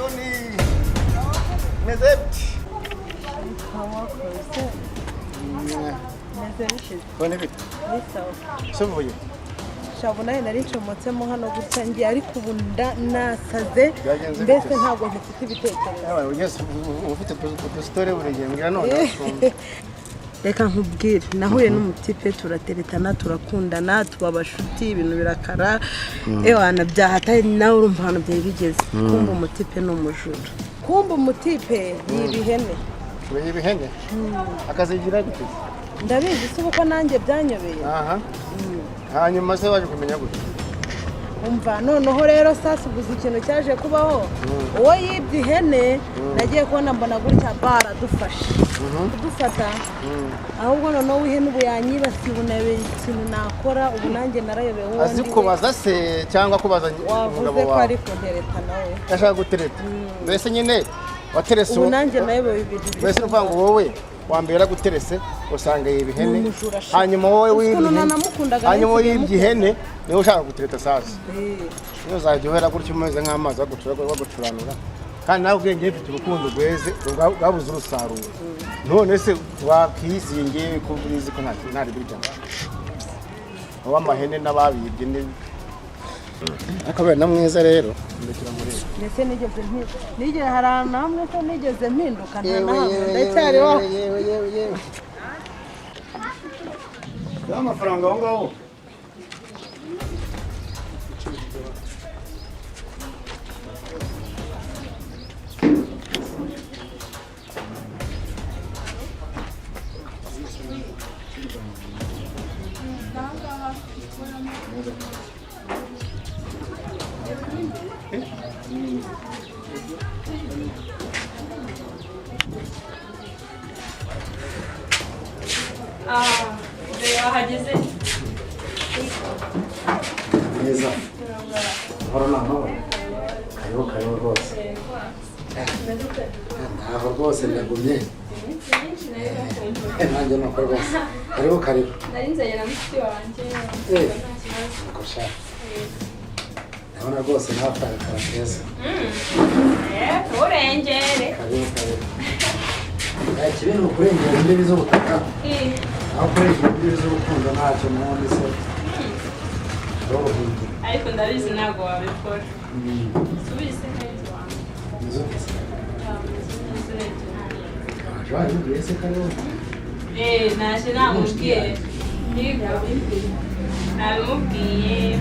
Toni, meze bite? Wakoze meze bishize. Toni, bite? Ni sawa. Se uvuye? Shabu, nawe nari ncomotsemo hano gutya ngiye, ariko ubu nasaze. Byagenze Mbese bite se? ntabwo nkifite ibitekerezo. Yabaye ugeze ufite udustory buri gihe, mbwira none. Reka nkubwire, nahuye n'umutipe, turateretana, turakundana, tuba abashuti, ibintu birakara, ewana byahatari. Nawe urumva ahantu byari bigeze. Kumva umutipe ni umujura, kumva umutipe yiba ihene. Ureba ibihene akazigira gute? Ndabizi se ubu ko nanjye byanyobeye. Aha, hanyuma se waje kumenya gute? Umva, noneho rero sasa uguze ikintu cyaje kubaho, uwo yibye ihene, nagiye kubona mbona gutya baradufashe kudufata. Ahubwo noneho w'ihene ubu yanyibasiye, ubu nayobewe ikintu nakora, ubu nanjye narayobewe uwo Azi ndi we. kubaza se cyangwa kubaza Wavuze umugabo ko wawe? ari kuntereta nawe. Yashaka gutereta mbese nyine waterese. Ubu nanjye nayobewe ibintu. Mbese ni ukuvuga ngo wowe wambere yaraguterese, usanga yiba ihene. Ni umujura sha. Hanyuma wowe Uzi wibye ukuntu ihene, nanamukundaga, hanyuma wowe nari yibye ihene, niwe ushaka gutereta sasa. Eh, Niyo uzajya uhera gutyo umeze nk'amazi bagucura bagucuranura, kandi nawe ubwenge ufite, urukundo rweze rwabuze urusaruro. None se wakizingiye ko ubizi ko nta ribi rya uw'amahene n'ababibye ni ariko na mwiza rero, ndekera muri Ndetse nigeze nigeze hari ahantu hamwe se nigeze mpinduka? Nta na hamwe, ndacyari wa Yewe, yewe, yewe, amafaranga aho ngaho. Ah, reba hageze. Neza, amahoro ni amahoro, karibu, karibu rwose. Ntaho rwose, ndagumye. Iminsi myinshi nari nakumbuye. Nanjye nuko rwose, karibu, karibu. Nari nzanye na mushiki wanjye. Eh. Nta kibazo. Nuko sha, ndabona rwose nawe afite agakara keza. Eh, urengere. Karibu, karibu. Ikibi ni ukurengera imbibi z'ubutaka, Eh, aho kurengera imbibi z'urukundo ntacyo n'ubundi se ari ubuhungiro. Ariko ndabizi ntabwo wabikora. Subize neza wanjye. Inzu se? Yameze neza urebye nta neza. Waje wabibwiye se karibu? Eh, naje namubwiye. Yego. Nabimubwiye.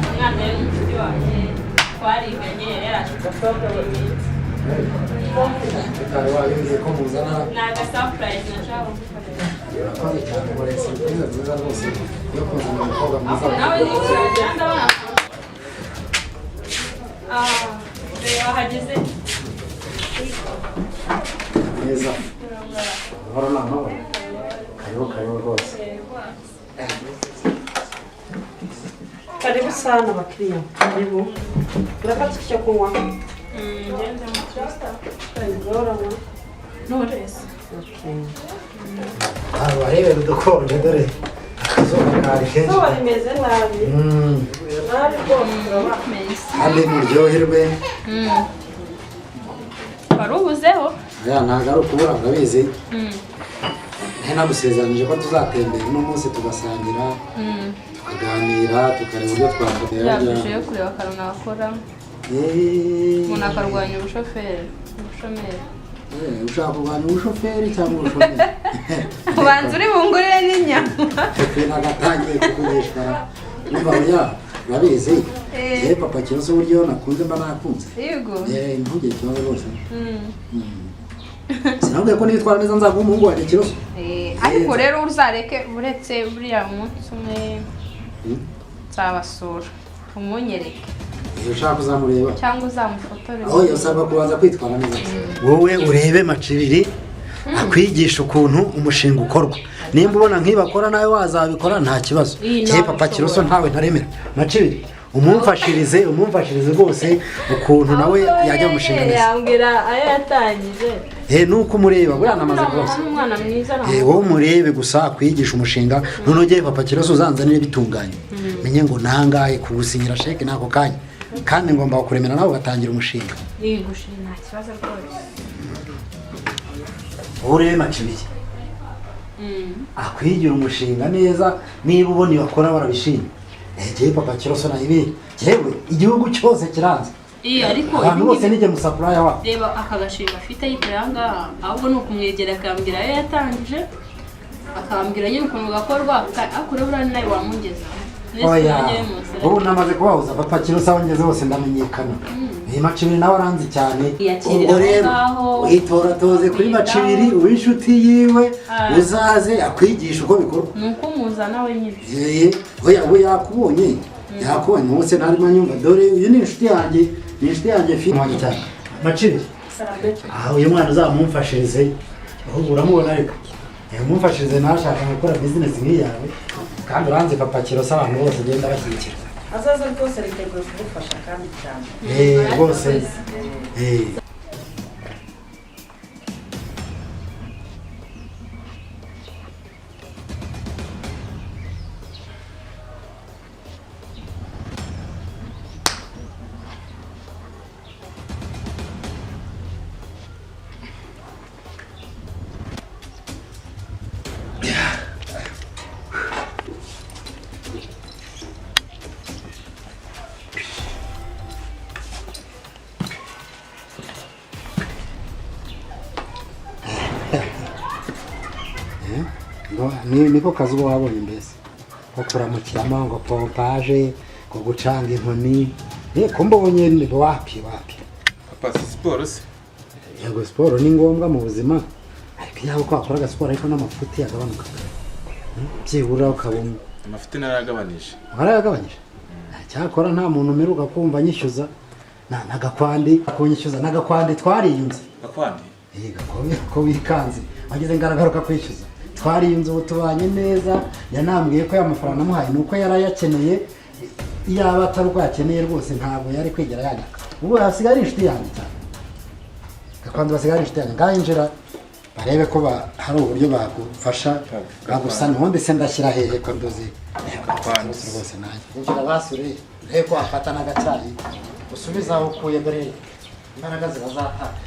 Umwana yari mushiki wanjye. Twariganye, yari yaraje gusura iminsi. Utari wabimbwiye ko muzana? Ni agasurprise nashaka kugukorera. Urakoze cyane, nkoreye surprise nziza rwose yo kuzana umukobwa mwiza. Nawe nicara, ndabona. Ah, reba hageze. Neza, amahoro ni amahoro, karibu, karibu rwose. Karibu sana bakiriya, karibu. Urafata icyo kunywa? Ngende mu Trista. Ngorana. Knowless. Okay. Ahantu barebera udukonje, dore akazuba kari kenshi. Izuba rimeze nabi. Nabi rwose, turabona. Kandi muryoherwe. Wari ubuzeho? Aya ntabwo ari ukubura, urabizi. Nari nagusezeranije ko tuzatembera uno munsi, tugasangira, tukaganira, tukareba uburyo twakatera. Byafashe yo kureba akantu nakora. Umuntu akarwanya ubushoferi, ubushomeri. Ushaka kurwanya ubushoferi cyangwa ubushomeri? Ubanza uri bungurire n'inyama. Shoferi nagatangiye kuvugishwa. Numva oya, urabizi. Eh. Eh, papa Kiroso, uburyo nakunze mba nakunze. Yego. Eh, ntugire ikibazo rwose. Sinabwiye ko nitwara neza nzaguha umuhungu wanjye Kiroso? Eh, ariko rero uzareke, uretse buriya munsi umwe nzabasura umunyereke. Iyo ushaka uzamureba. Cyangwa uzamufotore. Aho usabwa kubanza kwitwara neza. Wowe urebe Macibiri akwigisha ukuntu umushinga ukorwa. Nimba ubona nk'ibakora nawe wazabikora, nta kibazo. Iyi Ye papa nabishobora. Kiroso ntawe ntaremera. Macibiri umumfashirize, umumfashirize rwose ukuntu nawe yajya mu mushinga neza. Yambwira ayo yatangije. Eh, nuko umureba buriya namaze rwose. Ni umwana mwiza. Eh, wowe umurebe gusa akwigisha umushinga, noneho ugiye papa Kiroso uzanzanire bitunganye, menye ngo nangahe kuwusinyira sheke n'ako kanya. Kandi ngomba kukuremera nawe ugatangira umushinga. Yego chéri, nta kibazo rwose. Wowe urebe Macibiri akwigira umushinga neza, niba ubona ibakora barabishimye. Njyewe Papa Kiroso na ibi, yewe igihugu cyose kiranze. Iya, ariko Abantu ibi bose ngibi- nijye musupplier wabo. Reba aka gashinga afite yikorera aha ngaha, ahubwo ni ukumwegera akambwira ayo yatangije, akambwira nyine ukuntu gakorwa, ariko urabona buriya ni nawe wamugeza. Oya, ubu namaze kubahuza. Papa Kiroso aho ngeze hose ndamenyekana. Iyi Macibiri nawe aranzi cyane. Yakirira Ubwo aho rero ngaho, witoratoze kuri akwitaho. Macibiri uw'inshuti yiwe, Ah. uzaze akwigisha uko bikorwa. Ni uko muzana we nyine. Yeye, oya, we yakubonye, yakubonye wose ntarimo anyumva. Dore uyu ni inshuti yanjye, ni inshuti yanjye fi wanjye cyane. Macibiri, aha uyu mwana uzamumfashirize, ahubwo uramubona, ariko mumfashirize nawe ashaka gukora business nk'iyawe, kandi uranzi Papa Kiroso abantu bose genda bashyigikira. Azaza rwose, ariteguye kugufasha kandi cyane. Rwose. Eh. Ngo niko kazi uba wabonye mbese, ko kuramukiramo, ngo pompage, ngo gucanga inkoni, ko mbonye ni wapi wapi. Papa, si siporo se? Yego, siporo ni ngombwa mu buzima, ariko yaba uko wakoraga siporo ariko n'amafuti yagabanukaga. Byibura ukaba Amafuti naragabanije. Warayagabanyije? Cyakora nta muntu umeruka kumva anyishyuza n'agakwandi kunyishyuza n'agakwandi twariyunze. Gakwandi? Yego, ko wikanze wagize ngaragaruka kwishyuza. Twariyunze, ubu tubanye neza. Yanambwiye ko ya mafaranga namuhaye ni uko yari ayakeneye, iyaba atari uko yakeneye rwose ntabwo yari kwigera yanyaka. Ubu hasigaye ari inshuti yanjye cyane. Gakwandi basigaye ari inshuti yanjye. Ngaho injira barebe ko hari uburyo bagufasha bagusana. Ubundi se ndashyira hehe ko ndozi Gakwandi. rwose nanjye? Injira basure, urebe ko wafata n'agacyayi usubize aho ukuye, dore imbaraga ziba zatakaye.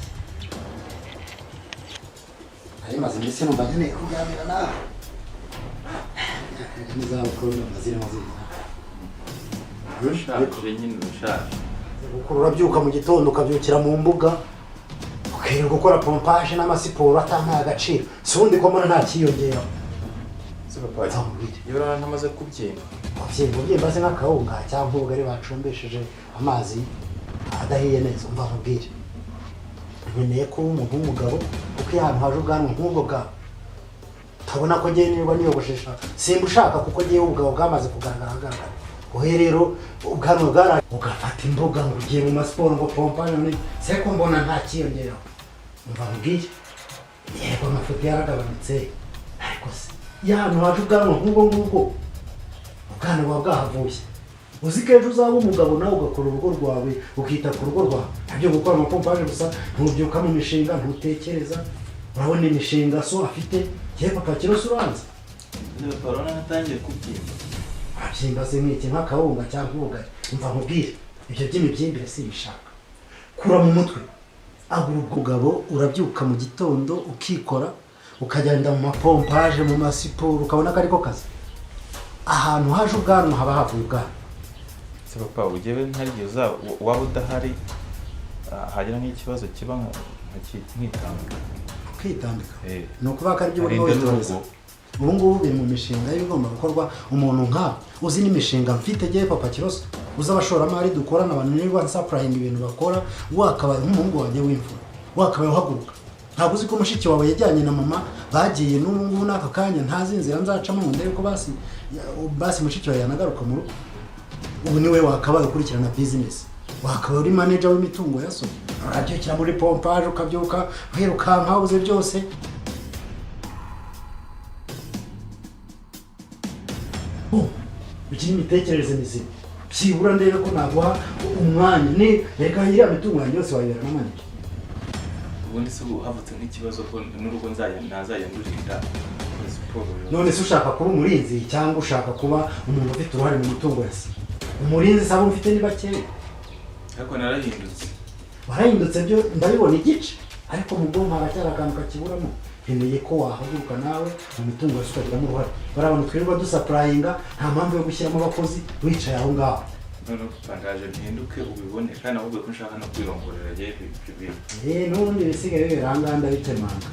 Nari maze iminsi numva nkeneye kuganira nawe n'izabukuru numva zirimo ziza. Ushaje nyine, urashaje. Gukura urabyuka mu gitondo ukabyukira mu mbuga, ukirirwa ukora pompage n'amasiporo atampaye agaciro, si ubundi ko mbona nta kiyongeraho? Se papa, Nzamubwire. iyo urabona ntamaze kubyimba. Kubyimba ubyimba se nk'akawunga cyangwa ubugari bacumbishije amazi adahiye neza? Umva nkubwire, nkeneye kuba umuntu w'umugabo, kuko iyo ahantu haje ubwanwa nk'ubwo bwawe, utabona ko ngewe nirirwa niyogoshesha, simba ushaka, kuko ngewe ubugabo bwamaze kugaragara ahagaragara. Wowe rero ubwanwa bwara, ugafata imbuga ngo ugiye mu masiporo, ngo pompage none se ko mbona nta kiyongeraho? Umva nkubwire, yego amafuti yaragabanutse, ariko se iyo ahantu haje ubwanwa nk'ubwo ngubwo, ubwana buba bwahavuye. Uzi ko ejo uzaba umugabo nawe ugakora urugo rwawe, ukita ku rugo rwawe, ntabyo gukora amapompage gusa. Ntubyuka mu mishinga, ntutekereza. Urabona imishinga so afite? Yewe Papa Kiroso uranze. Niba papa, urabona ntatangiye kubyimba. Wabyimba se nk'iki, nk'akawunga cyangwa ubugari? Umva nkubwire, ibyo by'imibyimbire simbishaka. Kura mu mutwe, agura ubugabo. Urabyuka mu gitondo ukikora, ukagenda mu mapompage, mu masiporo, ukabona ko ariko kazi. Ahantu haje ubwanwa haba havuye ubwanwa. Se papa, ujyewe ntari igihe uzaba waba udahari, hagira nk'ikibazo kiba nkitambika. Kwitambika? Eh. Ni ukuvuga ko aribyo urimo Arinda witoreza. n'urugo. Ubu ngubu biri mu mishinga y'ibigomba gukorwa. Umuntu nkawe uzi n'imishinga mfite ngewe Papa Kiroso, uzi abashoramari dukorana, abantu nirirwa nsupplyinga ibintu bakora, wakabaye nk'umuhungu wanjye w'imfura wakabaye uhaguruka. Ntabwo uzi ko mushiki wawe yajyanye na mama bagiye, n'ubu ngubu n'aka kanya ntazi inzira nzacamo ngo ndebe ko basi basi mushiki wawe yanagaruka mu rugo. Ubu niwe wakabaye ukurikirana business, wakabaye uri manager w'imitungo ya so. Urabyukira muri pompage, ukabyuka wirukanka, wabuze byose. Oh, ugira imitekerereze mizima, byibura ndebe ko naguha umwanya. Ni reka iriya mitungo yanjye yose wayibera na manager. Ubundi se ubu havutse nk'ikibazo ko n'urugo nzajya nazajya ndurinda siporo? None se ushaka kuba umurinzi cyangwa ushaka kuba umuntu ufite uruhare mu mitungo ya se? Umurinzi saba ufite ni bakeya. Ariko narahindutse. Warahindutse byo ndabibona igice, ariko mu bwonko haracyari akantu kakiburamo. Nkeneye ko wahaguruka nawe mu mitungo yose ukagiramo uruhare. Bariya bantu twirirwa dusapurayinga, nta mpamvu yo gushyiramo abakozi wicaye aho ngaho. Noneho utangaje mpinduke ubibone, kandi ahubwo ko nshaka no kwirongorera, agiye ibyo bintu. N'ubundi ibisigaye bibera aha ngaha ndabikemanga.